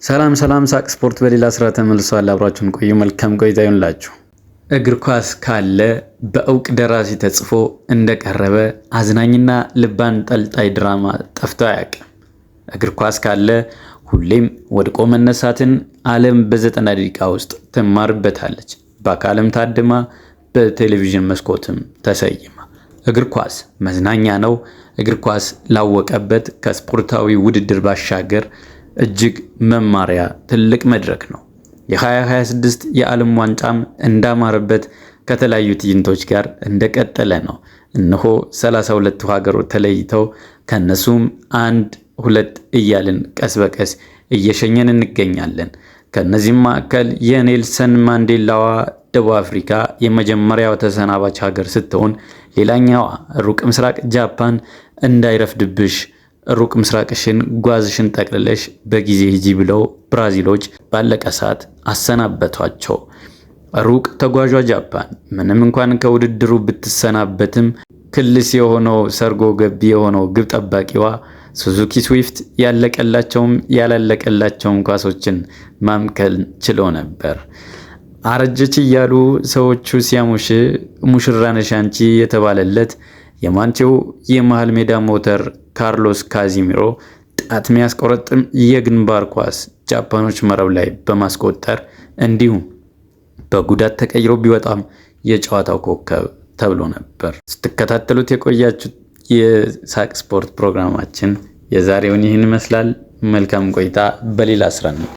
ሰላም ሰላም፣ ሳቅ ስፖርት በሌላ ስራ ተመልሷል። አብራችሁን ቆዩ። መልካም ቆይታ ይሁንላችሁ። እግር ኳስ ካለ በእውቅ ደራሲ ተጽፎ እንደቀረበ አዝናኝና ልብ አንጠልጣይ ድራማ ጠፍቶ አያውቅም። እግር ኳስ ካለ ሁሌም ወድቆ መነሳትን ዓለም በ90 ደቂቃ ውስጥ ትማርበታለች። በአካልም ታድማ በቴሌቪዥን መስኮትም ተሰይማ። እግር ኳስ መዝናኛ ነው። እግር ኳስ ላወቀበት ከስፖርታዊ ውድድር ባሻገር እጅግ መማሪያ ትልቅ መድረክ ነው። የ2026 የዓለም ዋንጫም እንዳማረበት ከተለያዩ ትዕይንቶች ጋር እንደቀጠለ ነው። እነሆ 32ቱ ሀገሮች ተለይተው ከነሱም አንድ ሁለት እያልን ቀስ በቀስ እየሸኘን እንገኛለን። ከእነዚህም መካከል የኔልሰን ማንዴላዋ ደቡብ አፍሪካ የመጀመሪያው ተሰናባች ሀገር ስትሆን፣ ሌላኛዋ ሩቅ ምስራቅ ጃፓን እንዳይረፍድብሽ ሩቅ ምስራቅሽን ጓዝሽን ጠቅልለሽ በጊዜ ሂጂ ብለው ብራዚሎች ባለቀ ሰዓት አሰናበቷቸው። ሩቅ ተጓዧ ጃፓን ምንም እንኳን ከውድድሩ ብትሰናበትም ክልስ የሆነው ሰርጎ ገቢ የሆነው ግብ ጠባቂዋ ሱዙኪ ስዊፍት ያለቀላቸውም ያላለቀላቸውም ኳሶችን ማምከል ችሎ ነበር። አረጀች እያሉ ሰዎቹ ሲያሙሽ ሙሽራ ነሽ አንቺ የተባለለት የማንቼው የመሃል ሜዳ ሞተር ካርሎስ ካዚሚሮ ጣት የሚያስቆረጥም የግንባር ኳስ ጃፓኖች መረብ ላይ በማስቆጠር እንዲሁም በጉዳት ተቀይሮ ቢወጣም የጨዋታው ኮከብ ተብሎ ነበር። ስትከታተሉት የቆያችሁት የሳቅ ስፖርት ፕሮግራማችን የዛሬውን ይህን ይመስላል። መልካም ቆይታ። በሌላ ስራ ነው።